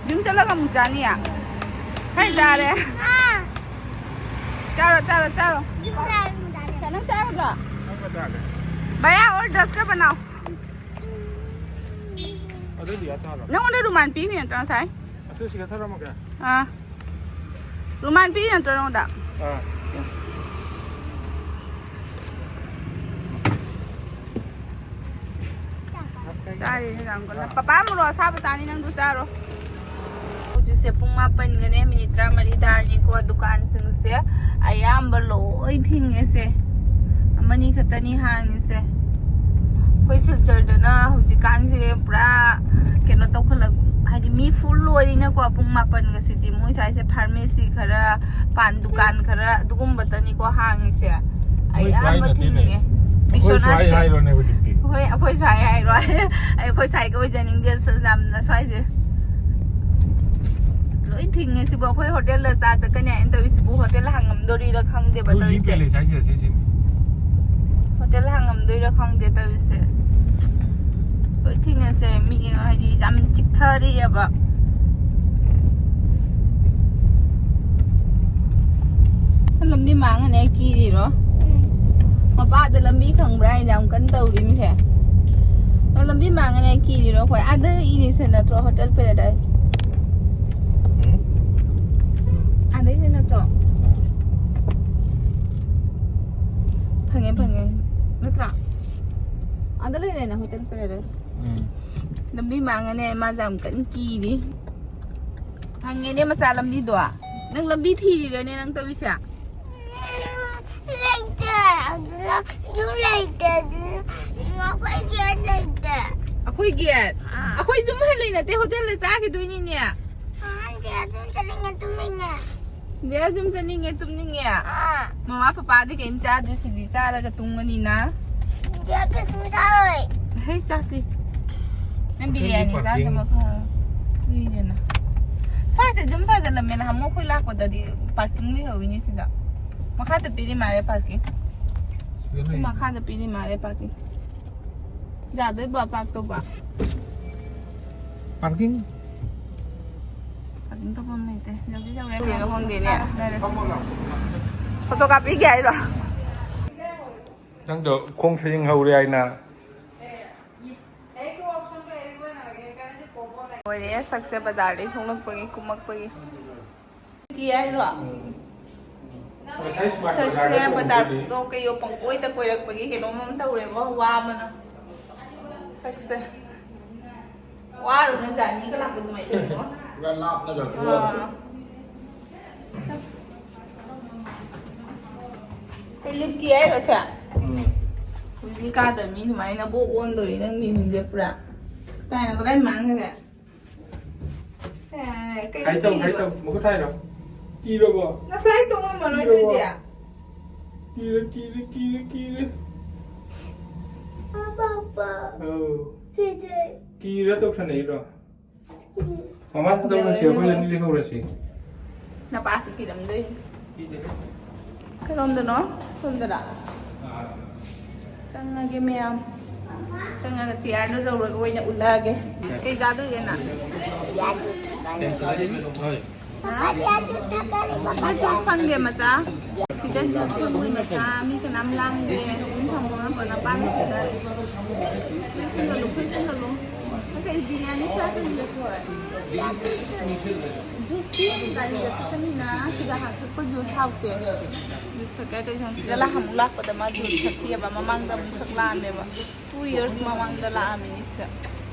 ꯌꯨꯝ ꯆꯠꯂꯒ ꯑꯃꯨꯛ ꯆꯥꯅꯤꯌꯦ? ꯍꯩ ꯆꯥꯔꯦ꯫ ꯆꯥꯔꯣ, ꯆꯥꯔꯣ, ꯆꯥꯔꯣ꯫ ꯅꯪ ꯆꯥꯒꯗ꯭ꯔꯣ? ꯚꯌꯥ, ꯑꯣꯔ ꯗꯁ ꯀ ꯕꯅꯥꯎ꯫ ꯑꯗꯨꯗꯤ ꯌꯥ ꯆꯥꯔꯣ꯫ ꯅꯪꯉꯣꯟꯗ ꯔꯨꯃꯥꯟ ꯄꯤꯈ꯭ꯔꯤ ꯅꯠꯇ꯭ꯔꯣ ꯉꯁꯥꯏ? ꯑꯗꯨ ꯁꯤꯒ ꯊꯔꯝꯃꯒꯦ꯫ ꯑꯥ꯫ ꯔꯨꯃꯥꯟ ꯄꯤꯔꯤ ꯅꯠꯇ꯭ꯔꯣ ꯅꯉꯣꯟꯗ? ꯑꯥ꯫ ꯆꯥꯔꯤꯅꯦ ꯌꯥꯝ ꯀꯟꯅ꯫ ꯄꯄꯥ ꯃꯣꯔꯣꯛ ꯑꯁꯥꯕ ꯆꯥꯅꯤ, ꯅꯪꯗꯨ ꯆꯥꯔꯣ꯫ ꯍꯧꯖꯤꯛꯁꯦ ꯄꯨꯡ ꯃꯥꯄꯟꯒꯅꯦ ꯃꯤꯅꯤꯠ ꯇꯔꯥꯃꯔꯤ ꯇꯥꯔꯅꯤꯀꯣ꯫ ꯗꯨꯀꯥꯟꯁꯤꯡꯁꯦ ꯑꯌꯥꯝꯕ ꯂꯣꯏ ꯊꯤꯡꯉꯦꯁꯦ꯫ ꯑꯃꯅꯤ ꯈꯛꯇꯅꯤ ꯍꯥꯡꯉꯤꯁꯦ꯫ ꯑꯩꯈꯣꯏ ꯁꯤꯜꯆꯔꯗꯅ ꯍꯧꯖꯤꯛꯀꯥꯟꯁꯦ ꯄꯨꯔꯥ ꯀꯩꯅꯣ ꯇꯧꯈꯠꯂꯛ-, ꯍꯥꯏꯗꯤ ꯃꯤ ꯐꯨꯜ ꯑꯣꯏꯔꯤꯅꯀꯣ꯫ ꯄꯨꯡ ꯃꯥꯄꯟꯒꯁꯤꯗꯤ ꯃꯣꯏ ꯁ꯭ꯋꯥꯏꯁꯦ ꯐꯥꯔꯃꯦꯁꯤ ꯈꯔ, ꯄꯥꯟ ꯗꯨꯀꯥꯟ ꯈꯔ, ꯑꯗꯨꯒꯨꯝꯕꯇꯅꯤꯀꯣ ꯍꯥꯡꯉꯤꯁꯦ꯫ ꯃꯣꯏ ꯁ꯭ꯋꯥꯏ ꯑꯌꯥꯝꯕ ꯅꯠꯇꯦꯅꯦ꯫ ꯊꯤꯡꯉꯦ꯫ ꯑꯩꯈꯣꯏ ꯁ꯭ꯋꯥꯏ ꯕꯤꯁ꯭ꯋꯥꯅꯥꯊꯁꯦ꯫ ꯍꯥꯏꯔꯣꯅꯦ ꯍꯧꯖꯤꯛꯇꯤ꯫ ꯍꯣꯏ, ꯑꯩꯈꯣꯏ ꯁ꯭ꯋꯥꯏ ꯍꯥꯏꯔꯣ꯫ ꯑꯩꯈꯣꯏ ꯁ꯭ꯋꯥꯏꯒ ꯑꯣꯏꯖꯅꯤꯡꯗꯦ ꯌꯥꯝꯅ ꯁ꯭ꯋꯥꯏꯁꯦ꯫ ꯂꯣꯏ ꯊꯤꯡꯉꯦ ꯁꯤꯕꯨ꯫ ꯑꯩꯈꯣꯏ ꯍꯣꯇꯦꯜꯗ ꯆꯥ ꯆꯠꯀꯅꯤ ꯍꯥꯏꯅ ꯇꯧꯔꯤꯁꯤꯕꯨ ꯍꯣꯇꯦꯜ ꯍꯥꯡꯉꯝꯗꯣꯔꯤꯔ ꯈꯪꯗꯦꯕ ꯑꯗꯨ ꯂꯤꯛ ꯇꯧꯔꯤꯁꯦ꯫ ꯄꯦꯂꯦꯁ ꯍꯥꯏꯁꯦ ꯁꯤꯁꯤꯅꯤ꯫ ꯍꯣꯇꯦꯜ ꯍꯥꯡꯉꯝꯗꯣꯏꯔ ꯈꯪꯗꯦ ꯇꯧꯔꯤꯁꯦ꯫ ꯂꯣꯏ ꯊꯤꯡꯉꯦꯁꯦ꯫ ꯃꯤ ꯍꯥꯏꯗꯤ ꯌꯥꯝ ꯆꯤꯛꯊꯔꯤꯑꯕ꯫ ꯂꯝꯕꯤ ꯃꯥꯡꯉꯅꯦ ꯀꯤꯔꯤꯔꯣ? ꯃꯄꯥꯗ ꯂꯝꯕꯤ ꯈꯪꯕ꯭ꯔꯥ ꯍꯥꯏꯅ ꯌꯥꯝ ꯀꯟꯅ ꯇꯧꯔꯤꯃꯤꯁꯦ꯫ ꯅꯪ ꯂꯝꯕꯤ ꯃꯥꯡꯉꯅꯦ ꯀꯤꯔꯤꯔꯣ? ꯑꯩꯈꯣꯏ ꯑꯥꯗ ꯏꯔꯤꯁꯦ ꯅꯠꯇ꯭ꯔꯣ ꯍꯣꯇꯦꯜ ꯄꯦꯔꯥꯗꯥꯏꯁ? ꯎꯝ? ꯑꯥꯗꯩꯅꯦ ꯅꯠꯇ꯭ꯔꯣ? ꯐꯪꯉꯦ, ꯐꯪꯉꯦ꯫ ꯅꯠꯇ꯭ꯔꯥ? ꯑꯥꯗ ꯂꯩꯔꯦꯅꯦ ꯍꯣꯇꯦꯜ ꯄꯦꯔꯥꯗꯥꯏꯁ꯫ ꯎꯝ꯫ ꯂꯝꯕꯤ ꯃꯥꯡꯉꯅꯦ, ꯃꯥꯁꯦ ꯌꯥꯝ ꯀꯟꯅ ꯀꯤꯔꯤ꯫ ꯐꯪꯉꯦꯅꯦ ꯃꯆꯥ ꯂꯝꯕꯤꯗꯣ꯫ ꯅꯪ ꯂꯝꯕꯤ ꯊꯤꯔꯤꯔꯅꯦ ꯅꯪ ꯇꯧꯔꯤꯁꯦ? ꯂꯩꯇꯦ꯫ ꯑꯗꯨꯅ ꯌꯨꯝ ꯂꯩꯇꯦ꯫ ꯑꯗꯨꯅ ꯑꯩꯈꯣꯏ ꯒꯦꯠ ꯂꯩꯇꯦ꯫ ꯑꯩꯈꯣꯏ ꯒꯦꯠ? ꯑꯥ꯫ ꯑꯩꯈꯣꯏ ꯌꯨꯝ ꯍꯜꯂꯛꯏ ꯅꯠꯇꯦ, ꯍꯣꯇꯦꯜꯗ ꯆꯥꯈꯤꯗꯣꯏꯅꯤꯅꯦ꯫ ꯑꯍꯟꯁꯦ ꯑꯗꯨꯝ ꯆꯠꯅꯤꯡꯉꯦ, ꯇꯨꯝꯅꯤꯡꯉꯦ꯫ ꯗꯦ ꯑꯗꯨꯝ ꯆꯠꯅꯤꯡꯉꯦ, ꯇꯨꯝꯅꯤꯡꯉꯦ꯫ ꯑꯥ꯫ ꯃꯃꯥ ꯄꯄꯥꯗꯤ ꯀꯩꯝ ꯆꯥꯗ꯭ꯔꯤ, ꯁꯤꯗꯤ ꯆꯥꯔꯒ ꯇꯨꯝꯒꯅꯤꯅ꯫ ꯗꯦ ꯀꯩꯁꯨꯝ ꯆꯥꯔꯣꯏ꯫ ꯍꯩ, ꯆꯥꯁꯤ꯫ ꯅꯪ ꯕꯤꯔꯌꯥꯅꯤ ꯆꯥꯗꯕ ꯐꯔ-, ꯀꯨꯏꯔꯦꯅ꯫ ꯁ꯭ꯋꯥꯏꯁꯦ ꯌꯨꯝ ꯁꯥꯖꯜꯂꯝꯃꯦ, ꯅꯍꯥꯟꯃꯨꯛ ꯑꯩꯈꯣꯏ ꯂꯥꯛꯄꯗꯗꯤ ꯄꯥꯔꯀꯤꯡ ꯂꯩꯍꯧꯋꯤꯅꯦ ꯁꯤꯗ꯫ ꯃꯈꯥꯗ ꯄꯤꯔꯤ ꯃꯥꯜꯂꯦ ꯄꯥꯔꯀꯤꯡ꯫ ꯁꯤꯗ ꯂꯩ꯫ ꯃꯈꯥꯗ ꯄꯤꯔꯤ ꯃꯥꯜꯂꯦ ꯄꯥꯔꯀꯤꯡ꯫ ꯌꯥꯗꯣꯏꯕ ꯄꯥꯔꯛ ꯇꯧꯕ? ꯄꯥꯔꯀꯤꯡ? ꯄꯥꯔꯀꯤꯡ ꯇꯧꯐꯝ ꯂꯩꯇꯦ꯫ ꯌꯧꯗꯤ ꯌꯧꯔꯦ꯫ ꯀꯩꯅꯣ ꯈꯪꯗꯦꯅꯦ꯫ ꯐꯣꯇꯣ ꯀꯥꯞꯄꯤꯒꯦ ꯍꯥꯏꯔꯣ? ꯅꯪꯗꯣ ꯈꯣꯡ ꯁꯌꯦꯡ ꯍꯧꯔꯦ ꯍꯥꯏꯅ꯫ ꯂꯣꯏꯔꯦ, ꯁꯛꯁꯦ ꯕꯖꯥꯔꯗꯩ ꯊꯣꯛꯂꯛꯄꯒꯤ, ꯀꯨꯝꯃꯛꯄꯒꯤ꯫ ꯀꯤ ꯍꯥꯏꯔꯣ? ꯉꯁꯥꯏ ꯁ꯭ꯃꯥꯔꯠ ꯁꯛꯁꯦ ꯕꯖꯥꯔꯗ ꯇꯣꯡꯕꯗꯨꯗꯤ꯫ ꯕꯖꯥꯔꯗꯣ ꯀꯩꯌꯣ ꯄꯪꯀꯣꯏꯗ ꯀꯣꯏꯔꯛꯄꯒꯤ ꯀꯩꯅꯣꯝ ꯑꯃ ꯇꯧꯔꯦꯕꯣ, ꯋꯥꯕꯅ꯫ ꯁꯛꯁꯦ꯫ ꯋꯥꯔꯨꯅ ꯖꯔꯅꯤꯒ ꯂꯥꯛꯄ ꯑꯗꯨꯃꯥꯏꯅ ꯇꯧꯔꯤꯉꯣ꯫ ꯄꯨꯔꯥ ꯂꯥꯞꯅꯒ ꯊꯣꯛꯑꯒ꯫ ꯑꯥ꯫ ꯀꯩ ꯂꯤꯞꯀꯤ ꯍꯥꯏꯔꯣ ꯁꯦ? ꯎꯝ꯫ ꯍꯧꯖꯤꯛ ꯀꯥꯗ ꯃꯤ ꯑꯗꯨꯃꯥꯏꯅ ꯕꯣꯛ ꯑꯣꯟꯗꯣꯔꯤ ꯅꯪ ꯃꯤꯍꯨꯟꯁꯦ ꯄꯨꯔꯥ꯫ ꯀꯗꯥꯏꯅꯣ, ꯀꯗꯥꯏ ꯃꯥꯡꯈ꯭ꯔꯦ? ꯑꯦ, ꯀꯩꯅꯣ ꯍꯥꯏ ꯇꯧ, ꯍꯥꯏ ꯀꯤꯔꯤꯕ? ꯇꯧ꯫ ꯃꯈꯨꯠ ꯍꯥꯏꯔꯣ? ꯀꯤꯔꯕꯣ? ꯅꯪ flight ꯇꯣꯡ ꯉꯝꯃꯔꯣꯏ ꯀꯤꯔꯕꯣ? ꯑꯗꯨꯗꯤ꯫ ꯀꯤꯔꯦ, ꯀꯤꯔꯦ, ꯀꯤꯔꯦ, ꯀꯤꯔꯦ꯫ ꯄꯥꯄꯥ꯫ ꯑꯧ꯫ ꯀꯤꯖꯩ꯫ ꯀꯤꯔ ꯇꯧꯁꯟꯅꯩꯔꯣ? ꯀꯤꯔꯦ꯫ ꯃꯃꯥ ꯊꯥꯗꯣꯛꯈ꯭ꯔꯁꯤ, ꯌꯧꯔꯦ, ꯑꯩꯈꯣꯏ ꯌꯧꯔꯦ꯫ ꯑꯅꯤꯗꯤ ꯍꯧꯔꯁꯤ꯫ ꯅꯄꯥꯁꯨ ꯀꯤꯔꯝꯗꯣꯏꯅꯤ꯫ ꯀꯤꯗꯦꯗ꯫ ꯀꯔꯣꯝꯗꯅꯣ? ꯁꯣꯝꯗꯔꯥ? ꯑꯥ꯫ ꯆꯪꯉꯒꯦ ꯃꯌꯥꯝ꯫ ꯆꯪꯉꯒ ꯆꯤꯌꯥꯔꯗꯣ ꯇꯧꯔꯒ ꯑꯣꯏꯅ ꯎꯠꯂꯛꯑꯒꯦ꯫ ꯀꯩ ꯆꯥꯗꯣꯏꯒꯦ ꯅꯪ? ꯍꯣꯏ꯫ ꯍꯥ? ꯅꯪ ꯖꯨꯁ ꯐꯪꯗꯦ ꯃꯆꯥ? ꯁꯤꯗ ꯖꯨꯁ ꯐꯪꯉꯣꯏ ꯃꯆꯥ꯫ ꯃꯤ ꯀꯅꯥꯝ ꯂꯥꯡꯗꯦ꯫ ꯑꯗꯨꯝ ꯐꯪꯕ ꯉꯥꯛꯄ ꯅꯄꯥꯅ ꯁꯤꯗ꯫ ꯐꯨꯔꯤꯠ ꯆꯤꯡꯒꯠꯂꯨ, ꯐꯨꯔꯤꯠ ꯆꯤꯡꯒꯠꯂꯨ꯫ ꯅꯪ ꯀꯩ ꯕꯤꯔꯌꯥꯅꯤ ꯆꯥꯗꯣꯏꯒꯦ ꯑꯩꯈꯣꯏ? ꯖꯨꯁꯇꯤ ꯒꯥꯔꯤꯗ ꯊꯛꯀꯅꯤꯅ ꯁꯤꯗ ꯍꯥ-, ꯊꯛꯄ ꯖꯨꯁ ꯍꯥꯎꯇꯦ꯫ ꯖꯨꯁ ꯊꯛꯀꯦ ꯍꯥꯏ ꯇꯧꯔꯤꯁꯦ ꯁꯤꯗ ꯂꯥꯛ-, ꯑꯃꯨꯛ ꯂꯥꯛꯄꯗ ꯃꯥ ꯖꯨꯁ ꯊꯛꯈꯤꯑꯕ, ꯃꯃꯥꯡꯗ ꯑꯃꯨꯛꯈꯛ ꯂꯥꯛꯑꯝꯃꯦꯕ꯫ Two years ꯃꯃꯥꯡꯗ ꯂꯥꯛꯑꯝꯃꯤꯅꯤ ꯁꯤꯗ,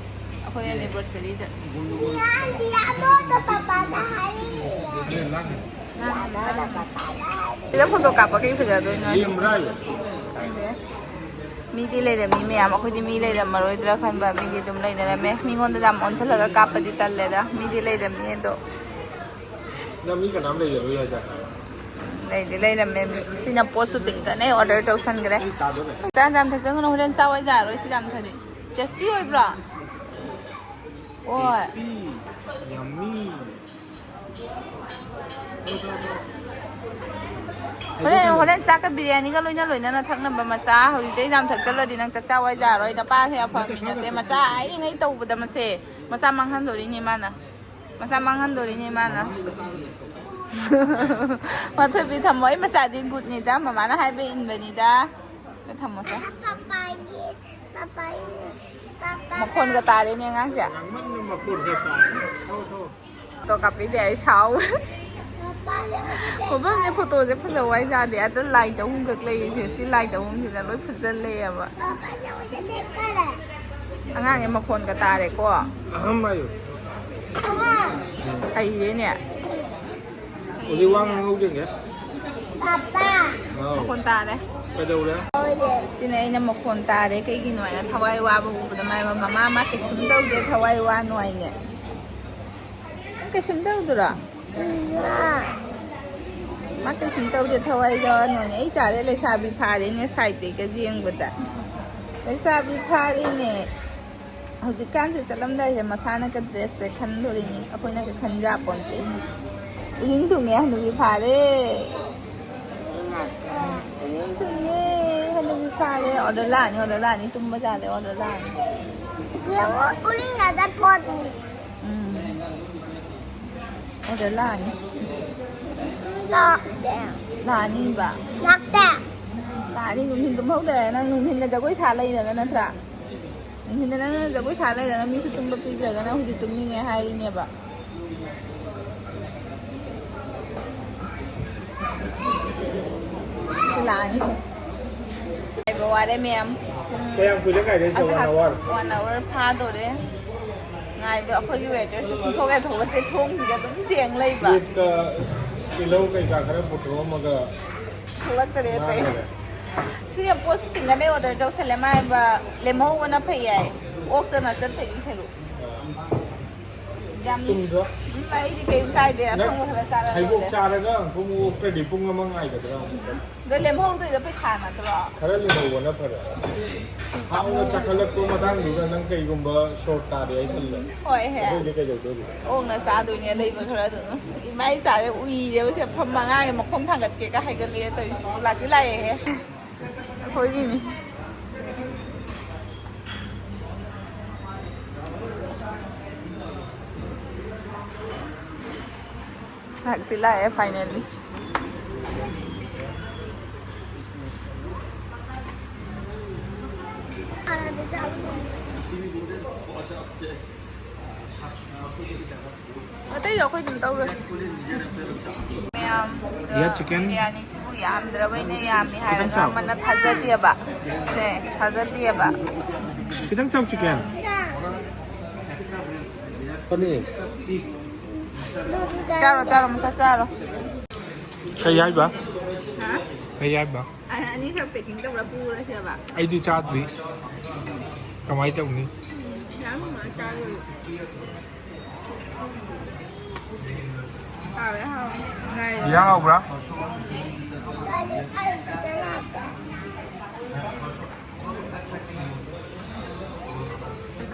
ꯑꯩꯈꯣꯏ anniversaryꯗ꯫ ꯁꯤꯗ ꯐꯣꯇꯣ ꯀꯥꯞꯄ ꯀꯩ ꯐꯖꯗꯣꯏꯅꯣ? ꯈꯪꯗꯦ꯫ ꯃꯤꯗꯤ ꯂꯩꯔꯝꯃꯤ ꯃꯌꯥꯝ, ꯑꯩꯈꯣꯏꯗꯤ ꯃꯤ ꯂꯩꯔꯝꯃꯔꯣꯏꯗ꯭ꯔꯥ ꯈꯟꯕ, ꯃꯤꯗꯤ ꯑꯗꯨꯝ ꯂꯩꯅꯔꯝꯃꯦ꯫ ꯃꯤꯉꯣꯟꯗ ꯌꯥꯝ ꯑꯣꯟꯁꯤꯜꯂꯒ ꯀꯥꯞꯄꯗꯤ ꯇꯜꯂꯦꯗ, ꯃꯤꯗꯤ ꯂꯩꯔꯝꯃꯤ ꯑꯗꯣ꯫ ꯅꯪ ꯃꯤ ꯀꯅꯥꯝ ꯂꯩꯔꯔꯣꯏ ꯍꯥꯏꯗꯥꯏ? ꯂꯩꯗꯤ ꯂꯩꯔꯝꯃꯦ ꯃꯤ꯫ ꯁꯤꯅ ꯄꯣꯠꯁꯨ ꯇꯤꯡꯒꯅꯤ, order ꯇꯧꯁꯟꯈ꯭ꯔꯦ꯫ ꯑꯩ ꯆꯥꯗꯣꯏꯅꯦ꯫ ꯆꯥ ꯌꯥꯝ ꯊꯛꯆꯟꯒꯅꯨ, ꯍꯣꯔꯦꯟ ꯆꯥꯎ ꯍꯥꯏ ꯌꯥꯔꯣꯏ ꯁꯤ ꯌꯥꯝ ꯊꯛꯑꯗꯤ꯫ Tasty ꯑꯣꯏꯕ꯭ꯔꯣ? ꯑꯣꯏ꯫ Tasty, yummy꯫ ꯍꯣꯔꯦꯟ ꯍꯣꯔꯦꯟ ꯆꯥꯛꯀ ꯕꯤꯔꯌꯥꯅꯤꯒ ꯂꯣꯏꯅ ꯂꯣꯏꯅꯅ ꯊꯛꯅꯕ ꯃꯆꯥ꯫ ꯍꯧꯖꯤꯛꯇꯩ ꯌꯥꯝ ꯊꯛꯆꯜꯂꯗꯤ ꯅꯪ ꯆꯥꯛ ꯆꯥꯎ ꯍꯥꯏ ꯌꯥꯔꯣꯏ꯫ ꯅꯄꯥꯁꯦ ꯑꯐꯕ ꯃꯤ ꯅꯠꯇꯦ꯫ ꯃꯆꯥ ꯍꯥꯏꯔꯤꯉꯩ ꯇꯧꯕꯗ ꯃꯁꯦ ꯃꯆꯥ ꯃꯥꯡꯍꯟꯗꯣꯔꯤꯅꯦ ꯃꯥꯅ꯫ ꯃꯆꯥ ꯃꯥꯡꯍꯟꯗꯣꯔꯤꯅꯦ ꯃꯥꯅ꯫ ꯃꯥꯊꯣꯏꯕꯤ ꯊꯝꯃꯣ꯫ ꯑꯩ ꯃꯆꯥꯗꯤ ꯒꯨꯗꯅꯤꯗ, ꯃꯃꯥꯅ ꯍꯥꯏꯕ ꯏꯟꯕꯅꯤꯗ꯫ ꯊꯝꯃꯣꯁꯦ꯫ ꯄꯄꯥꯒꯤ ꯄꯄꯥꯒꯤ ꯄꯄꯥ ꯃꯈꯣꯟꯒ ꯇꯥꯔꯦꯅꯦ ꯑꯉꯥꯡꯁꯦ꯫ ꯉꯥꯡꯃꯟꯅ ꯃꯈꯣꯟꯒ ꯇꯥꯔꯦ꯫ ꯊꯧ, ꯊꯧ꯫ ꯐꯣꯇꯣ ꯀꯥꯞꯄꯤꯗꯦ ꯑꯩ ꯁꯥꯎ꯫ ꯃꯐꯝꯁꯦ ꯐꯣꯇꯣꯁꯦ ꯐꯖꯕ ꯋꯥꯏ ꯌꯥꯗꯦ꯫ ꯑꯗ ꯂꯥꯏ ꯆꯍꯨꯝꯈꯛ ꯂꯩꯔꯤꯁꯦ ꯁꯤ ꯂꯥꯏ ꯆꯍꯨꯝꯁꯤꯅ ꯂꯣꯏ ꯐꯨꯖꯜꯂꯦꯕ꯫ ꯑꯉꯥꯡꯒꯤ ꯃꯈꯣꯟꯒ ꯇꯥꯔꯦꯀꯣ꯫ ꯑꯍꯝ ꯍꯥꯏꯌꯨ꯫ ꯍꯩꯔꯦꯅꯦ꯫ ꯍꯧꯖꯤꯛ ꯋꯥ ꯉꯥꯡꯍꯧꯗꯦꯅꯦ꯫ ꯄꯄꯥ꯫ ꯍꯥꯎ꯫ ꯃꯈꯣꯟ ꯇꯥꯔꯦ꯫ ꯀꯩꯗꯧꯔꯦ? ꯁꯤꯅ ꯑꯩꯅ ꯃꯈꯣꯟ ꯇꯥꯔꯦ ꯀꯩꯒꯤꯅꯣ ꯍꯥꯏꯅ ꯊꯋꯥꯏ ꯋꯥꯕ ꯎꯕꯗ ꯃꯥꯏ ꯃꯃꯥ ꯃꯥ ꯀꯩꯁꯨꯝ ꯇꯧꯗꯦ ꯊꯋꯥꯏ ꯋꯥꯅꯨ ꯍꯥꯏꯅꯦ꯫ ꯅꯪ ꯀꯩꯁꯨꯝ ꯇꯧꯗ꯭ꯔꯣ? ꯃꯥ ꯀꯩꯁꯨꯝ ꯇꯧꯗꯦ ꯊꯋꯥꯏꯗ ꯅꯣꯏꯅꯦ꯫ ꯑꯩ ꯆꯥꯔꯦ ꯂꯩꯁꯥꯕꯤ ꯐꯥꯔꯦꯅꯦ ꯁꯥꯏꯠꯇꯩꯒ ꯌꯦꯡꯕꯗ꯫ ꯂꯩꯁꯥꯕꯤ ꯐꯥꯔꯦꯅꯦ꯫ ꯍꯧꯖꯤꯛꯀꯥꯟꯁꯦ ꯆꯠꯂꯝꯗꯥꯏꯁꯦ ꯃꯁꯥꯅꯒ ꯗ꯭ꯔꯦꯁꯁꯦ ꯈꯟꯗꯣꯔꯤꯅꯤ꯫ ꯑꯩꯈꯣꯏꯅꯒ ꯈꯟꯖꯥꯄꯣꯟꯇꯦ꯫ ꯎꯔꯤꯡ ꯊꯨꯡꯉꯦ ꯍꯅꯨꯕꯤ ꯐꯥꯔꯦ꯫ ꯎꯔꯤꯡ ꯊꯨꯡꯉꯦ ꯍꯅꯨꯕꯤ ꯐꯥꯔꯦ꯫ ꯑꯣꯔꯗꯔ ꯂꯥꯛꯑꯅꯤ ꯑꯣꯔꯗꯔ ꯂꯥꯛꯑꯅꯤ ꯇꯨꯝꯕ ꯌꯥꯗꯦ ꯑꯣꯔꯗꯔ ꯂꯥꯛꯑꯅꯤ꯫ ꯌꯦꯡꯉꯣ ꯎꯔꯤꯡ ꯉꯥꯛꯇ ꯊꯣꯛꯑꯦ꯫ ꯎꯝ꯫ ꯑꯣꯗ ꯂꯥꯛꯑꯅꯤ꯫ ꯂꯥꯛꯇꯦ꯫ ꯂꯥꯛꯑꯅꯤꯕ꯫ ꯂꯥꯛꯇꯦ꯫ ꯂꯥꯛꯑꯅꯤ ꯅꯨꯡꯊꯤꯟ ꯇꯨꯝꯍꯧꯗꯔꯦ ꯅꯪ ꯅꯨꯡꯊꯤꯟꯗ ꯖꯒꯣꯏ ꯁꯥ ꯂꯩꯔꯒ ꯅꯠꯇ꯭ꯔꯥ? ꯅꯨꯡꯊꯤꯟꯗ ꯅꯪꯅ ꯖꯒꯣꯏ ꯁꯥ ꯂꯩꯔꯒ ꯃꯤꯁꯨ ꯇꯨꯝꯕ ꯄꯤꯗ꯭ꯔꯒ ꯅꯪ ꯍꯧꯖꯤꯛ ꯇꯨꯝꯅꯤꯡꯉꯦ ꯍꯥꯏꯔꯤꯅꯦꯕ꯫ ꯂꯥꯛꯑꯅꯤ꯫ ꯉꯥꯏꯕ ꯋꯥꯔꯦ ꯃꯌꯥꯝ꯫ ꯄꯨꯡ ꯀꯌꯥꯝ ꯀꯨꯏꯔꯦ ꯉꯥꯏꯗꯣꯏꯁꯦ? One hour? One hour ꯐꯥꯗꯣꯔꯦ꯫ ꯉꯥꯏꯕ ꯑꯩꯈꯣꯏꯒꯤ waiters ꯁꯦ ꯁꯨꯡꯊꯣꯛ ꯍꯦꯛ ꯊꯣꯛꯂꯛꯇꯦ ꯊꯣꯡꯁꯤꯒ ꯑꯗꯨꯝ ꯆꯦꯡ ꯂꯩꯕ꯫ Plate ꯀ ꯇꯤꯜꯍꯧ ꯀꯩꯀꯥ ꯈꯔ ꯄꯨꯊꯣꯛꯑꯝꯃꯒ ꯊꯣꯛꯂꯛꯇꯔꯦ ꯑꯇꯩ꯫ ꯃꯥꯡꯈꯔꯦ꯫ ꯁꯤ ꯌꯥꯝ ꯄꯣꯠꯁꯨ ꯇꯤꯡꯒꯅꯤ order ꯇꯧꯁꯜꯂꯦ ꯃꯥꯏꯕ ꯂꯦꯝꯍꯧꯕꯅ ꯐꯩ ꯍꯥꯏ꯫ ꯑꯣꯛꯇꯅ ꯆꯠꯇꯒꯤ ꯁꯔꯨꯛ꯫ ꯌꯥꯝ ꯆꯨꯝꯗ꯭ꯔꯣ? ꯎꯝ, ꯑꯩꯗꯤ ꯀꯩꯝ ꯀꯥꯏꯗꯦ꯫ ꯅꯪ ꯑꯐꯪꯕ ꯈꯔ ꯆꯥꯔ ꯍꯩꯕꯣꯛ ꯂꯣꯏꯔꯦ꯫ ꯆꯥꯔꯒ ꯑꯃꯨꯛ ꯑꯣꯛꯇ꯭ꯔꯗꯤ ꯄꯨꯡ ꯑꯃ ꯉꯥꯏꯒꯗ꯭ꯔꯥ ꯑꯃꯨꯛ? ꯑꯗꯣ ꯂꯦꯝꯍꯧꯗꯣꯏꯗꯣ ꯄꯩꯁꯥ ꯅꯠꯇ꯭ꯔꯣ? ꯈꯔ ꯂꯦꯝꯍꯧꯕꯅ ꯐꯔꯦ꯫ ꯍꯥꯎꯅ ꯆꯥꯈꯠꯂꯛꯄ ꯃꯇꯥꯡꯗꯨꯗ ꯅꯪ ꯀꯩꯒꯨꯝꯕ short ꯇꯥꯔꯦ ꯑꯩ ꯈꯜꯂꯦ꯫ ꯍꯣꯏ ꯍꯦ꯫ ꯑꯗꯨꯏꯗꯤ ꯀꯩꯗꯧꯗꯣꯔꯤꯕ? ꯑꯣꯛꯅ ꯆꯥꯗꯣꯏꯅꯦ ꯂꯩꯕ ꯈꯔꯗꯨꯅ꯫ ꯃꯥꯏ ꯆꯥꯁꯦ ꯎꯏꯔꯦꯕ ꯁꯦ, ꯐꯝ ꯑꯉꯥꯡꯒꯤ ꯃꯈꯣꯡ ꯊꯥꯡꯒꯠꯀꯦꯒ ꯍꯥꯏꯒꯠꯂꯦ ꯇꯧꯔꯤꯁꯦ꯫ ꯂꯥꯛꯇꯤ ꯂꯥꯛꯑꯦꯍꯦ꯫ ꯑꯩꯈꯣꯏꯒꯤꯅꯤ꯫ ꯂꯥꯛꯇꯤ ꯂꯥꯛꯑꯦ finally꯫ ꯑꯇꯩꯗꯣ ꯑꯩꯈꯣꯏ ꯑꯗꯨꯝ ꯇꯧꯔꯁꯤ꯫ ꯃꯌꯥꯝ, You have chicken? ꯕꯤꯔꯌꯥꯅꯤꯁꯤꯕꯨ ꯌꯥꯝꯗ꯭ꯔꯕꯩꯅ ꯌꯥꯝꯃꯤ ꯍꯥꯏꯔꯒ ꯈꯤꯇꯪ ꯆꯥꯎ꯫ ꯑꯃꯅ ꯊꯥꯖꯗꯦꯕ꯫ ꯁꯦ, ꯊꯥꯖꯗꯦꯕ꯫ ꯈꯤꯇꯪ ꯆꯥꯎ chicken꯫ ꯄꯅꯤꯔ꯫ ꯆꯥꯔꯣ, ꯆꯥꯔꯣ, ꯃꯆꯥ ꯆꯥꯔꯣ꯫ ꯀꯩ ꯍꯥꯏꯕ? ꯍꯥ? ꯀꯩ ꯍꯥꯏꯕ? ꯑ-, ꯑꯅꯤꯈꯛ packing ꯇꯧꯔ ꯄꯨꯔꯁꯦꯕ꯫ ꯑꯩꯗꯤ ꯆꯥꯗ꯭ꯔꯤ꯫ ꯀꯃꯥꯏ ꯇꯧꯅꯤ? ꯎꯝ, ꯌꯥꯝ ꯅꯨꯡꯉꯥꯏ ꯆꯥꯔꯣꯏ꯫ ꯍꯥꯎꯋꯦ, ꯍꯥꯎꯋꯦ꯫ ꯉꯥꯏ꯫ ꯌꯥ ꯍꯥꯎꯕ꯭ꯔꯥ?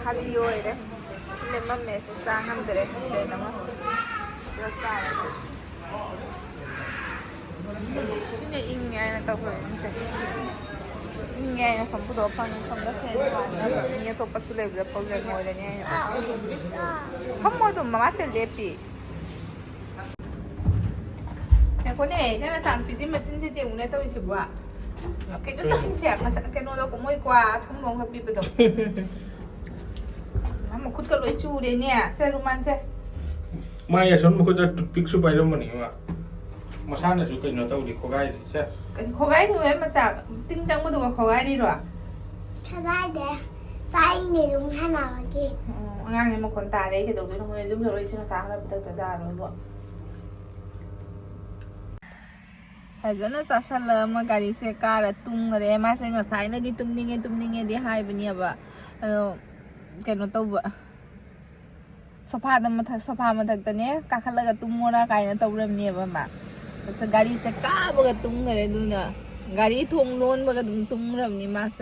ꯈꯥꯂꯤ ꯑꯣꯏꯔꯦ꯫ ꯂꯦꯝꯃꯝꯃꯦ꯫ ꯆꯥ ꯉꯝꯗ꯭ꯔꯦ꯫ ꯀꯩꯅꯣꯃ꯫ ꯁꯤꯅ ꯏꯪꯉꯦ ꯍꯥꯏꯅ ꯇꯧꯈ꯭ꯔꯕꯅꯤꯁꯦ꯫ ꯏꯪꯉꯦ ꯍꯥꯏꯅ ꯁꯨꯝ ꯄꯨꯊꯣꯛꯑ ꯐꯪꯉꯤ꯫ ꯁꯣꯝꯗ fan ꯊꯥꯅꯕ ꯃꯤ ꯑꯇꯣꯞꯄꯁꯨ ꯂꯩꯕꯗ problem ꯑꯣꯏꯔꯅꯤ ꯍꯥꯏꯅ꯫ ꯐꯝꯃꯣ ꯑꯗꯨꯝ, ꯃꯃꯥꯁꯦ ꯂꯦꯞꯄꯤ꯫ ꯉꯥꯏꯈꯣꯅꯦ, ꯅꯪ ꯅꯆꯥꯅꯨꯄꯤꯁꯤ ꯃꯆꯤꯟꯁꯦ ꯌꯦꯡꯉꯨꯅꯦ ꯇꯧꯔꯤꯁꯤꯕꯣ꯫ ꯀꯩꯅꯣ ꯇꯧꯔꯤꯁꯦ, ꯉꯁꯥꯏ ꯀꯩꯅꯣꯗꯣ ꯃꯣꯏ ꯀ꯭ꯋꯥ ꯑꯊꯨꯝꯕ ꯑꯃꯈꯛ ꯄꯤꯕꯗꯣ꯫ ꯃꯥ ꯃꯈꯨꯠꯀ ꯂꯣꯏ ꯆꯨꯔꯦꯅꯦ꯫ ꯁꯦ, ꯔꯨꯃꯥꯟꯁꯦ꯫ ꯃꯥꯏ ꯑꯁꯣꯟ ꯃꯈꯨꯠꯇ toothpickꯁꯨ ꯄꯥꯏꯔꯝꯕꯅꯤ ꯃꯥ꯫ ꯃꯁꯥꯅꯁꯨ ꯀꯩꯅꯣ ꯇꯧꯔꯤ, ꯈꯣꯒꯥꯏꯔꯤ꯫ ꯁꯦ꯫ ꯀꯩꯅꯣ ꯈꯣꯒꯥꯏ ꯅꯣꯏ ꯃꯆꯥ? ꯇꯤꯡ ꯆꯪꯕꯗꯨꯒ ꯈꯣꯒꯥꯏꯔꯤꯔꯣ? ꯈꯣꯒꯥꯏꯗꯦ꯫ ꯄꯥꯏꯅꯦ ꯑꯗꯨꯝ ꯁꯥꯟꯅꯕꯒꯤ꯫ ꯑꯣ, ꯑꯉꯥꯡꯅꯦ ꯃꯈꯣꯟ ꯇꯥꯔꯦ꯫ ꯑꯩ ꯀꯩꯗꯧꯗꯣꯏꯅꯣ ꯈꯪꯗꯦ꯫ ꯑꯗꯨꯝ ꯂꯧꯔꯛꯏꯁꯦ ꯉꯁꯥ ꯈꯔ ꯄꯤꯊꯛꯇ ꯌꯥꯔꯣꯏꯕꯣ꯫ ꯐꯖꯅ ꯆꯥꯁꯜꯂ ꯑꯃ ꯒꯥꯔꯤꯁꯦ ꯀꯥꯔ ꯇꯨꯝꯈꯔꯦ꯫ ꯃꯥꯁꯦ ꯉꯁꯥꯏꯅꯗꯤ ꯇꯨꯝꯅꯤꯡꯉꯦ, ꯇꯨꯝꯅꯤꯡꯉꯦꯗꯤ ꯍꯥꯏꯕꯅꯦꯕ꯫ ꯑꯗꯣ ꯀꯩꯅꯣ ꯇꯧꯕ, ꯁꯣꯐꯥꯗ ꯃꯊꯛ, ꯁꯣꯐꯥ ꯃꯊꯛꯇꯅꯦ ꯀꯥꯈꯠꯂꯒ ꯇꯨꯝꯃꯣꯔꯥ ꯀꯥꯏꯅ ꯇꯧꯔꯝꯃꯦꯕ ꯃꯥ꯫ ꯑꯁ, ꯒꯥꯔꯤꯁꯦ ꯀꯥꯕꯒ ꯇꯨꯝꯈꯔꯦ꯫ ꯑꯗꯨꯅ ꯒꯥꯔꯤ ꯊꯣꯡ ꯂꯣꯟꯕꯒ ꯑꯗꯨꯝ ꯇꯨꯝꯈ꯭ꯔꯕꯅꯤ ꯃꯥꯁꯦ꯫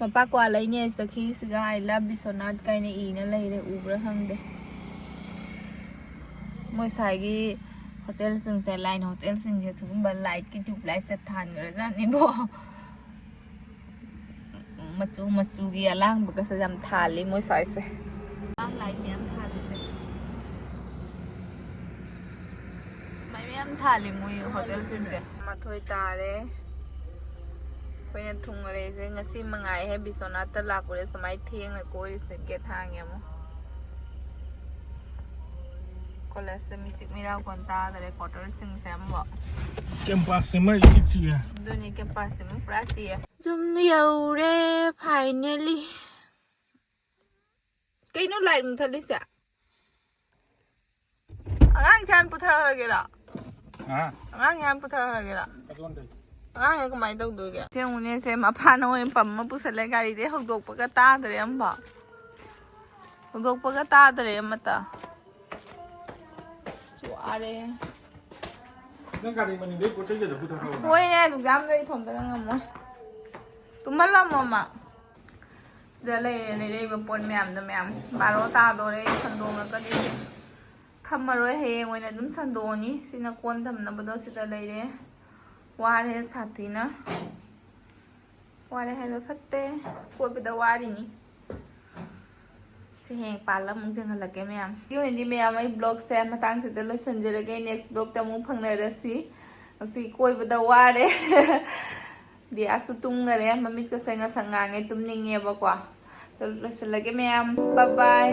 ꯃꯄꯥ ꯀ꯭ꯋꯥ ꯂꯩꯅꯦ ꯆꯠꯈꯤꯁꯤꯒ "I love ꯕꯤꯁ꯭ꯋꯥꯅꯥꯊ" ꯀꯥꯏꯅ ꯏꯅ ꯂꯩꯔꯦ, ꯎꯕ꯭ꯔꯥ ꯈꯪꯗꯦ꯫ ꯃꯣꯏ ꯁ꯭ꯋꯥꯏꯒꯤ ꯍꯣꯇꯦꯜꯁꯤꯡꯁꯦ, ꯂꯥꯏꯟ ꯍꯣꯇꯦꯜꯁꯤꯡꯁꯦ ꯁꯤꯒꯨꯝꯕ ꯂꯥꯏꯠꯀꯤ ꯇ꯭ꯌꯨꯕ ꯂꯥꯏꯠꯁꯦ ꯊꯥꯟꯈ꯭ꯔꯖꯥꯠꯅꯤꯕꯣ꯫ ꯃꯆꯨ ꯃꯆꯨꯒꯤ ꯑꯂꯥꯡꯕꯒꯁꯦ ꯌꯥꯝ ꯊꯥꯜꯂꯤ ꯃꯣꯏ ꯁ꯭ꯋꯥꯏꯁꯦ꯫ ꯂꯥꯏꯠ ꯃꯌꯥꯝ ꯊꯥꯜꯂꯤꯁꯦ꯫ ꯁꯨꯃꯥꯏ ꯃꯌꯥꯝ ꯊꯥꯜꯂꯤ ꯃꯣꯏ ꯍꯣꯇꯦꯜꯁꯤꯡꯁꯦ꯫ ꯃꯥꯊꯣꯏ ꯇꯥꯔꯦ꯫ ꯑꯩꯈꯣꯏꯅ ꯊꯨꯡꯉꯔꯦꯁꯦ ꯉꯁꯤ ꯃꯉꯥꯏꯍꯦ, ꯕꯤꯁ꯭ꯋꯥꯅꯥꯊꯇ ꯂꯥꯛꯄꯗ ꯁꯨꯃꯥꯏ ꯊꯦꯡꯅ ꯀꯣꯏꯔꯤꯁꯦ꯫ ꯒꯦꯠ ꯍꯥꯡꯉꯦ ꯑꯃꯨꯛ꯫ ꯀꯣꯂꯦꯖꯇ ꯃꯤꯆꯤꯛ ꯃꯤꯔꯥꯎ ꯀꯣꯟ ꯇꯥꯗꯔꯦ, ꯀ꯭ꯋꯥꯇꯔꯁꯤꯡꯁꯦ ꯑꯃꯨꯛ꯫ ꯀꯦꯝꯄꯁꯁꯤꯃ ꯏꯆꯤꯛ ꯆꯤꯛꯑꯦ꯫ ꯑꯗꯨꯅꯤ, ꯀꯦꯝꯄꯁꯁꯤꯃ ꯄꯨꯔꯥ ꯆꯤꯛꯑꯦ꯫ ꯌꯨꯝ ꯌꯧꯔꯦ, finally꯫ ꯀꯩꯅꯣ ꯂꯥꯏꯠ ꯃꯨꯊꯠꯂꯤꯁꯦ? ꯑꯉꯥꯡꯁꯦ ꯍꯥꯟꯅ ꯄꯨꯊꯈ꯭ꯔꯒꯦꯔꯣ? ꯍꯥ? ꯑꯉꯥꯡꯁꯦ ꯍꯥꯟꯅ ꯄꯨꯊꯈ꯭ꯔꯒꯦꯔꯣ? ꯑꯗꯣꯟꯗꯩ꯫ ꯑꯉꯥꯡꯁꯦ ꯀꯃꯥꯏꯅ ꯇꯧꯗꯣꯏꯒꯦ? ꯁꯦ ꯌꯦꯡꯉꯨꯅꯦ, ꯁꯦ ꯃꯄꯥꯅ ꯑꯣꯏꯅ ꯄꯝ ꯑꯃ ꯄꯨꯁꯜꯂꯦ ꯒꯥꯔꯤꯗꯩ꯫ ꯍꯧꯗꯣꯛꯄꯒ ꯇꯥꯗ꯭ꯔꯦ ꯑꯝꯐꯥꯎ꯫ ꯍꯧꯗꯣꯛꯄꯒ ꯇꯥꯗ꯭ꯔꯦ ꯑꯃꯠꯇ꯫ ꯑꯁ, ꯋꯥꯔꯦ꯫ ꯅꯪ ꯒꯥꯔꯤ ꯃꯅꯤꯡꯗꯩ ꯄꯣꯠ ꯆꯩ ꯀꯩꯗꯧ ꯄꯨꯊꯈ꯭ꯔꯕ? ꯍꯣꯏꯅꯦ, ꯑꯦꯛꯖꯥꯝꯗꯣ ꯏꯊꯣꯝꯇꯅ ꯉꯝꯃꯣꯏ꯫ ꯇꯨꯝꯍꯜꯂꯝꯃꯣ ꯃꯥ꯫ ꯁꯤꯗ ꯂꯩꯔꯦ, ꯂꯩꯔꯛꯏꯕ ꯄꯣꯠ ꯃꯌꯥꯝꯗꯣ ꯃꯌꯥꯝ꯫ ꯕꯥꯔꯣ ꯇꯥꯗꯣꯔꯦ, ꯑꯩ ꯁꯟꯗꯣꯛꯅ ꯀꯔꯤ ꯊꯝꯃꯔꯣꯏ, ꯍꯌꯦꯡ ꯑꯣꯏꯅ ꯑꯗꯨꯝ ꯁꯟꯗꯣꯛꯑꯅꯤ꯫ ꯁꯤꯅ ꯀꯣꯟ ꯊꯝꯅꯕꯗꯣ ꯁꯤꯗ ꯂꯩꯔꯦ꯫ ꯋꯥꯔꯦ ꯁꯥꯊꯤꯅ꯫ ꯋꯥꯔꯦ ꯍꯥꯏꯕ ꯐꯠꯇꯦ꯫ ꯀꯣꯏꯕꯗ ꯋꯥꯔꯤꯅꯤ꯫ ꯁꯤ ꯍꯌꯦꯡ ꯄꯥꯜꯂ ꯑꯃꯨꯛ ꯌꯦꯡꯍꯜꯂꯛꯀꯦ ꯃꯌꯥꯝ꯫ ꯁꯤ ꯑꯣꯏꯅꯗꯤ ꯃꯌꯥꯝ, ꯑꯩ ꯕ꯭ꯂꯣꯒꯁꯦ ꯃꯇꯥꯡꯁꯤꯗ ꯂꯣꯏꯁꯤꯟꯖꯔꯒꯦ꯫ ꯅꯦꯛꯁ ꯕ꯭ꯂꯣꯒꯇ ꯑꯃꯨꯛ ꯐꯪꯅꯔꯁꯤ꯫ ꯉꯁꯤ ꯀꯣꯏꯕꯗ ꯋꯥꯔꯦ꯫ ꯗꯤꯌꯥꯁꯨ ꯇꯨꯝꯈꯔꯦ꯫ ꯃꯃꯤꯠꯀꯁꯦ ꯉꯁꯪ ꯉꯥꯡꯉꯦ, ꯇꯨꯝꯅꯤꯡꯉꯦꯕꯀꯣ꯫ ꯑꯗꯨ ꯂꯣꯏꯁꯤꯜꯂꯒꯦ ꯃꯌꯥꯝ꯫ ꯕꯥꯏ ꯕꯥꯏ꯫